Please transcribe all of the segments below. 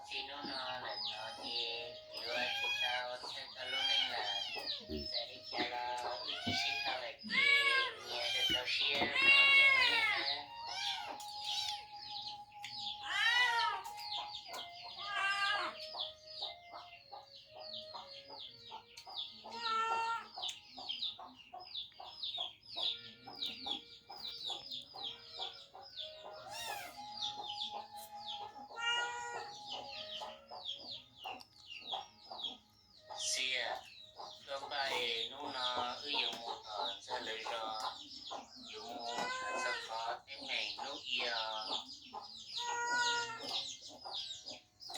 Txij hnub no lawm no ces yuav tsis tau txhawj koj lub neej lawm. Txawm li cas los wb tsis sib tau lawm ces nyias rau rau siab no nyias lub neej nawb. Xias, koj npaj es hnub no wb yuav mus tom Ntxawg lawv zos, yuav mus tham txog qhov teeb meem hnub i os.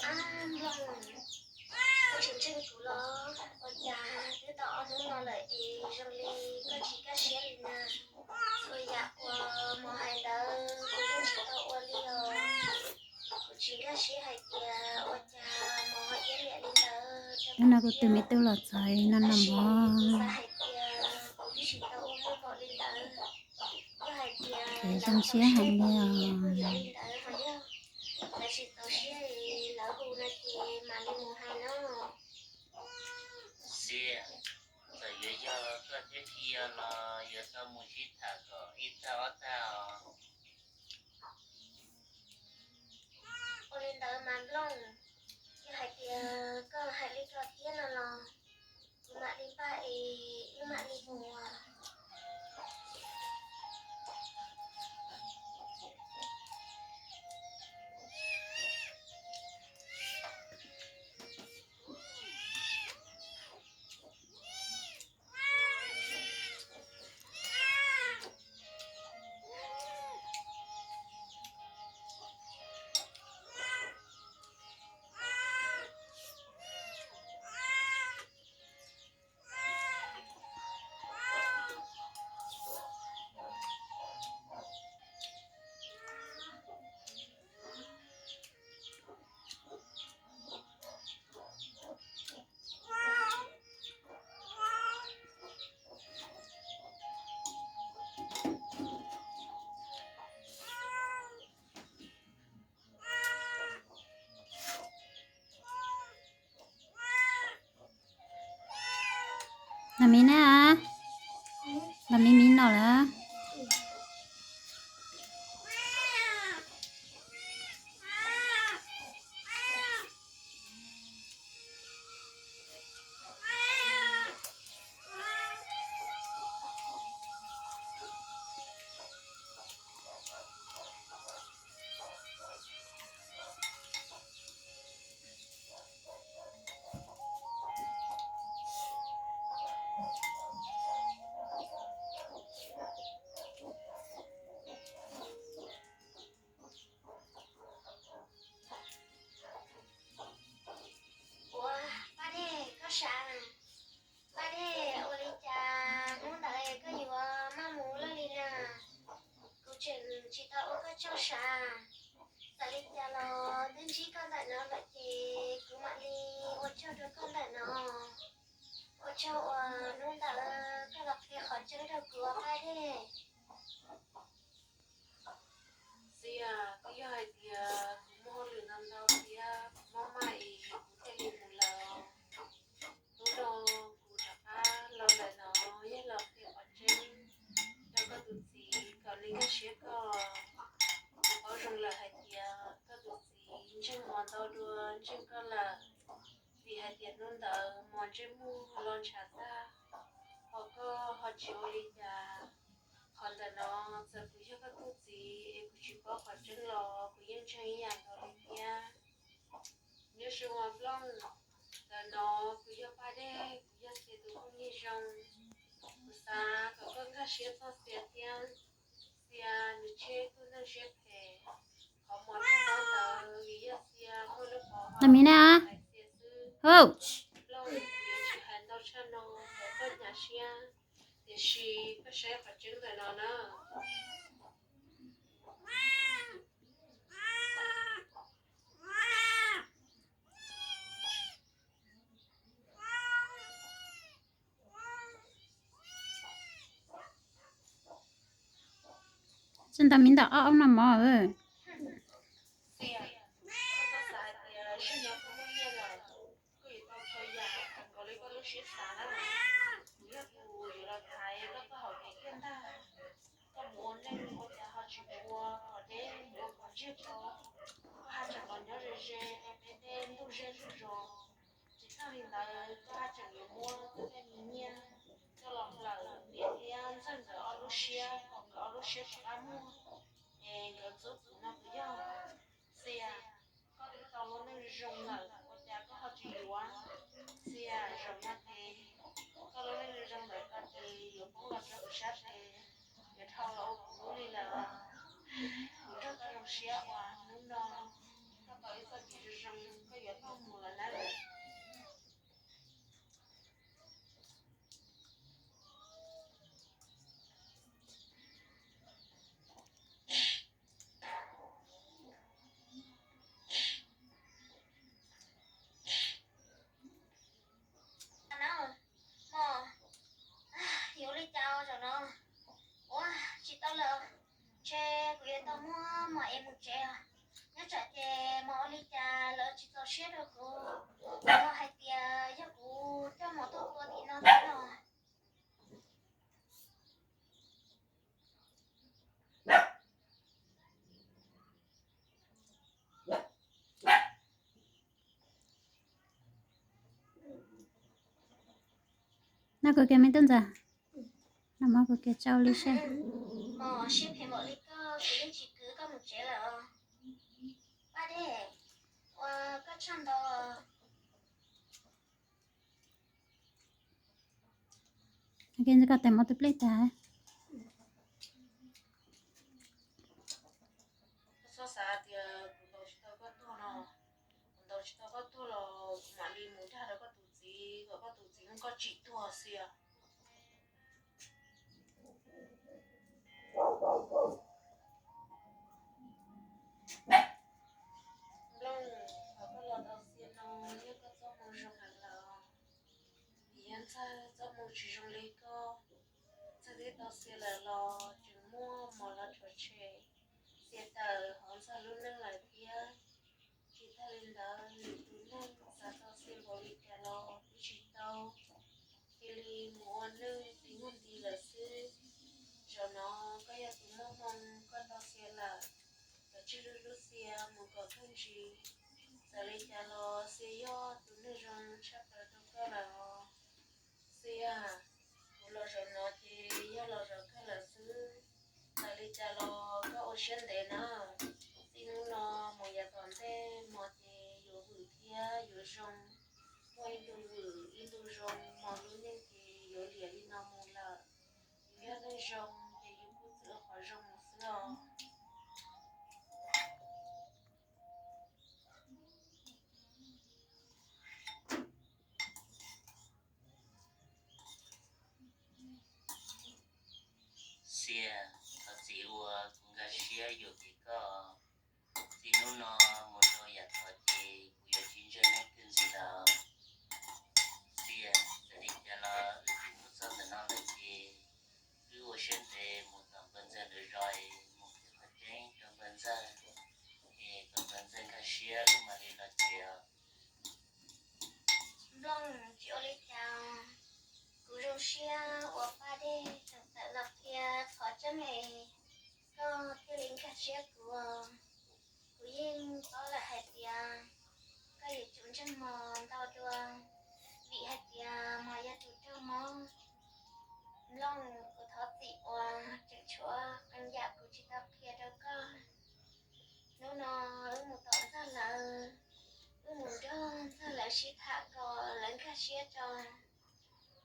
Ab Nplooj, koj tsis ntseeg kuv los? Ua cas twb tau ob hnub no lawm es zoo li koj tsis nkag siab li na. Txhua yam uas Mos hais ntawd kuv yeej tsis tau ua li os. Kuv tsis nkag siab hais tias ua cas Mos ho iab liam li ntawd rau kuv thiab. Hnub no kuv tus me tub los txog no no Mos. Tab sis kuv xav hais tias kuv twb tsis tau ua muaj npaum li ntawd. Yog hais tias lawv zoo siab heev li os. Kuj yuav li ntawd ho yog lawv tsis txaus siab es lawv hu no ces mam li mus hais no. Xias, txawm yuav yog koj thiab Phi los yuav tau mus sib tham kom ib tag ob tag os. Ua li ntawd mas Nplooj, yog hais tias koj hais li ko thiab no los kuv mam li npaj es wb mam li mus. Los miv na, los miv miv no lawm. Ua, Paj Dej, koj sab? Paj Dej, ua li cas hnub ntawd koj yuav maj mus lawm li na? Kuv tseem tsis tau ua koj tsaug sab. Txawm li cas los twb ntsib koj ntawm no lawm ces kuv mam li ua tsaug rau koj ntawm no. Ua tsaug uas hnub ntawd koj los qhia qhov tseeb rau kuv, Paj Dej. Xias, twb yog hais tias kuv muaj hauj lwm ntau ntau thiab kuv mob maj es kuv thiaj li mus lawm. Hnub no kuv rov qab los ntawm no yog los qhia qhov tseeb rau koj tus txiv kom nws nkag siab koj. Kuv paub zoo lawm hais tias koj tus txiv ntseeg Mos ntau dua ntseeg koj lawm, vim hais tias hnub ntawd Mos ntsej muag los ntshav tag, ho koj ho tsis ua li cas. Qhov ntawm no txawm kuv yog koj tus txiv es kuv tsis paub qhov tseeb los kuv yeej ntseeg ib yam nkaus li thiab. Nyob zoo os Nplooj, ntawm no kuv yog Paj Dej, kuv yog Xias tus phooj ywg zoo. Kuv xav kom koj nkag siab txog Xias thiab. Xias nws tsheb kuj neeg siab phem, qhov Mos nrog Mos ntawd vim yog Xias muaj lub pov haum hais Xias xwb. Nplooj, kuv yuav tsis hais ntau tshaj no kom koj hnyav siab, tiam sis koj saib qhov tseeb ntawm no na. Tsis ntau miv ntawm ob ob no mov. Xias, koj txhob xav hais tias Tsis yog koj muaj nyiaj lawm, koj yuav tau txhua yam raws nkaus li koj lub siab xav na. Kuv yog tus yuav los thaiv koj txoj hauv kev kiag ntag. Koj mus ua neej ua cas ho tsis mus ua qhov deb, mus ua qhov ntsiag to? Koj haj tseem los nyob ze ze peb tej ntuj zej ntuj zos. Tsis tag li ntawd koj haj tseem yuav muab koj tej me nyiaj coj los nplawm niam thiab ntxawg nkawd ob lub siab kom nkawd ob lub siab rov qab muag, es nkawd ntxub kuv no puas yog? Xias, koj twb tau lub neej zoo lawm ua cas koj ho tsis yuav? Xias, zaum no ces koj lub neej zoo ntawd koj ces yuav poob los rau kuv sab tes, yuav dhau los ua kuv lub li lawm. Kuv nrog koj zoo siab uas hnub no koj tau ib txoj kev zoo zoo, koj yuav tau mus lawm na. Mos, yuav ua li cas zaum no? Ua tsis tau lawm, ntshe kuv yuav tau muab mos ev mus tsev os. Nyob tsam ces mos ua li cas lawv tsis txaus siab rau kuv, lawv hais tias yog kuv coj mos tuaj tua tim no thiab no. Noj kuv kiag me tub ntxawm, noj mov kuv kiag tsau li seb. Mos siab phem npaum li koj kuv yeej tsis kwv koj mus tsev lawm os. Paj Dej, ua koj tshaj ntau. Koj tes mov tus plej tag. Koj txhob xav tias kuv ntaus tsis tau koj tuag no, kuv ntaus tsis tau koj tuag los kuv mam li mus dag rau koj tus txiv kom koj tus txiv muab koj tsim tuag xwb os. Nplooj, thaum koj los tau Xias no yog koj txoj hmoo zoo lawm los, vim yog Ntxawg txoj hmoo tsis zoo li koj. Ntxawg twb tau Xias lawm los tseem muaj mos los rhuav tshem Xias tawm hauv Ntxawg lub neej lawm thiab. Tsis tag li ntawd, nws tus neeg xav tau Xias npaum li cas los twb tsis tau, cia li mus ua neej tsis muaj nti lawm xwb. Zaum no koj yog tus muaj hmoo, koj tau Xias lawm, koj tsij hlub hlub Xias mus kom kawg ntsis. Txawm li cas los Xias yog tus neeg zoo tshaj plaws rau koj lawm os. Xias, kuv los zaum no ces yog los zov kawg lawm xwb. Txawm li cas los koj ua siab ntev na, txij hnub no mus yav tom ntej mos ces yuav vwm thiab yuav zoo, muaj ib ntu vwm ib ntu zoo, mos lub neej ces yuav liam li no mus lawm. Yus yog neeg zoo ces yus kuj txwv qhov zoo mus xwb os. Xias, thov txim uas kuv nkag siab yuam kev koj. Txij hnub no mus rau yav tod ces kuv yuav tsis ntseeg nej twg ntxiv lawm. Xias, txawm li cas los wb twb mus txog ntawm no lawm ces wb ua siab ntev mus tom npawg ntxawg lawv zos, mus qhia qhov tseeb rau npawg ntxawg, es kom npawg ntxawg nkag siab wb mam li los tsev os. Nplooj, tsis ua li cas, kuv zoo siab uas Paj Dej tseem tawm los qhia qhov tseeb es koj thiaj li nkag siab kuv. Kuv yeej paub lawm hais tias koj yuav tsum ntseeg mos ntau dua, vim hais tias mos yog tus raug mob. Nplooj, kuv thov txim uas tseem tshuav qee yam kuv tsis tau qhia rau koj. Hnub no wb mus tom ntxawg lawv, wb mus nrog ntxawg lawv sib tham kom lawv nkag siab tso.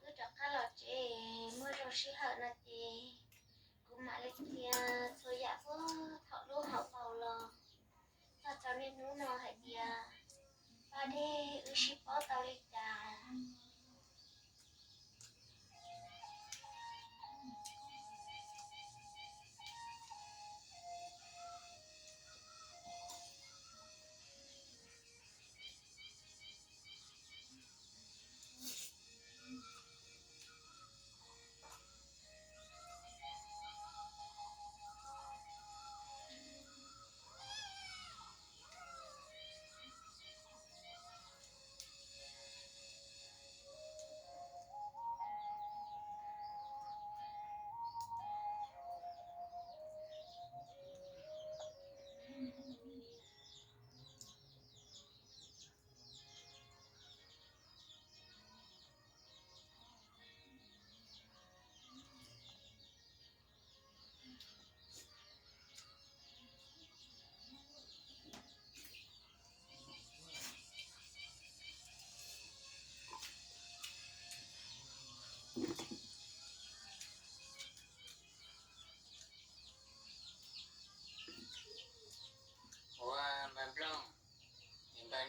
Wb rov qab los tsev muaj zoo sij hawm no ces kuv mam li qhia txhua yam puag thaum lub hauv paus los txog rau niaj hnub no hais tias Paj Dej wb sib paub tau li cas.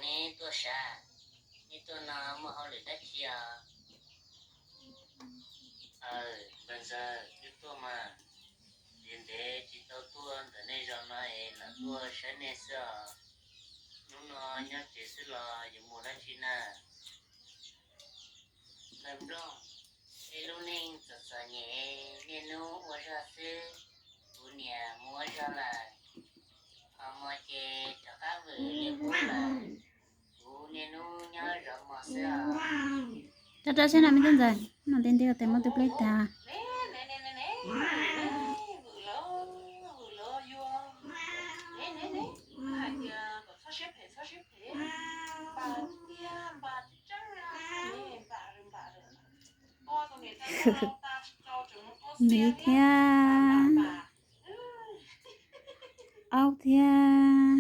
Neb tuaj sav, neb tuaj no muaj hauj lwm dab tsi os? Aw, Npawg Ntxawg, wb tuaj mas, ntev ntev tsis tau tuaj ntawm nej zos no es lam tuaj saib nej xwb os. Hnub no nyob tsev xwb los yuav mus dab tsi na? Npawg Nplooj, peb lub neej txom txom nyem, niaj hnub ua zog xwb. Kuv niam mus ua zog lawm, ho mos ces rov qab vwm li qub lawm. Kuv niaj hnub nyob zov mos xwb os. Rau rau seb no me tub ntxawm, no ntev ntev ua tes muab tus pleb tag. Miv thiab aub thiab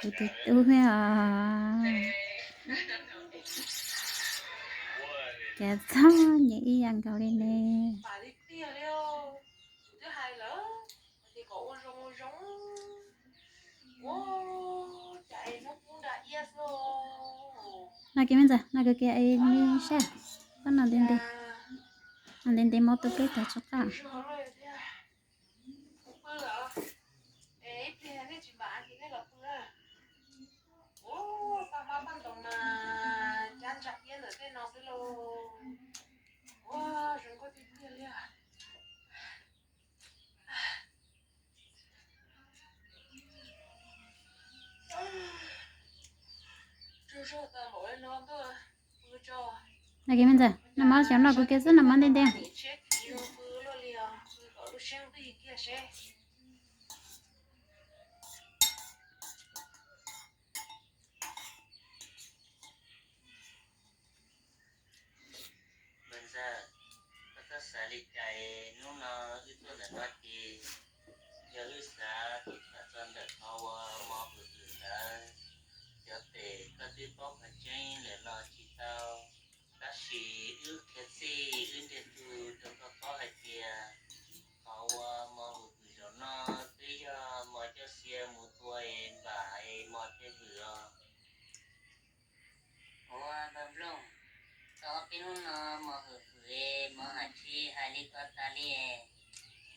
kuv tus tub thiab os. Cas txom nyem ib yam nkaus li ne. No kiag me ntxawm, no kiag kiag es li sab, koj no ntev ntev, no ntev ntev muab tus pleb tag tso qab. No kiag me ntxawm, no mas xyov no kuv kiag xwb no mas ntev ntev. Npawg Ntxawg, koj txhob xav li cas, hnub no wb tuaj ntawm no ces yog wb xav tham txog ntawm qhov uas mos vwm vwm ntawd, cov pem koj twb paub qhov tseeb lawm los tsis tau, tab sis wb qhia txij wb ntiag tug rau koj paub hais tias qhov uas mos vwm vwm zaum no twb yog mos coj xia mus tua es npam es mos thiaj vwm os. Ua Npawg Nplooj, tau ob peb hnub no mos vwm vwm es mos hais tsis hais li ko tas li.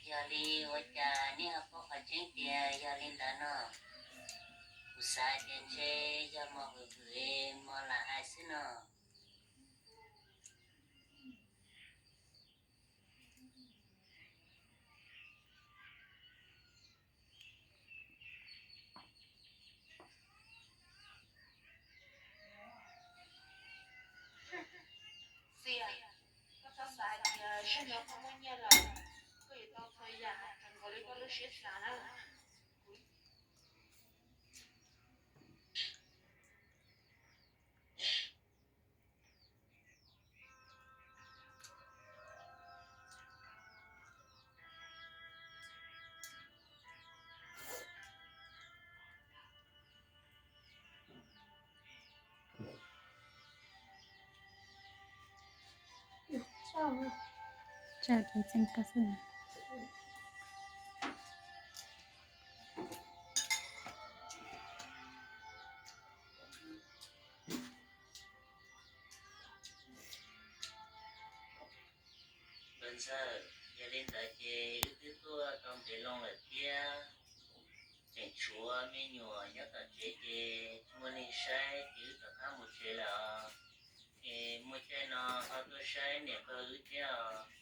Yog li ua cas nej ho paub qhov tseeb tias yog li ntawd no? Kuv xav hais tias ntshe yog mos vwm vwm es mos lam hais xwb no. Xias, koj txhob xav hais tias zaum no koj muaj nyiaj lawm, koj yuav tau txhua yam raws nkaus li koj lub siab xav na. Tsa kev txeeg koj xwb. Npawg Ntxawg, yog li ntawd ces wb twb tuaj tau ntev loo lawm thiab, tseem tshuav me nyuam nyob tom tsev ces tsis muaj neeg saib ces wb rov qab mus tsev lawm os. Es muaj caij no ho tuaj saib niam npawg wb thiab os.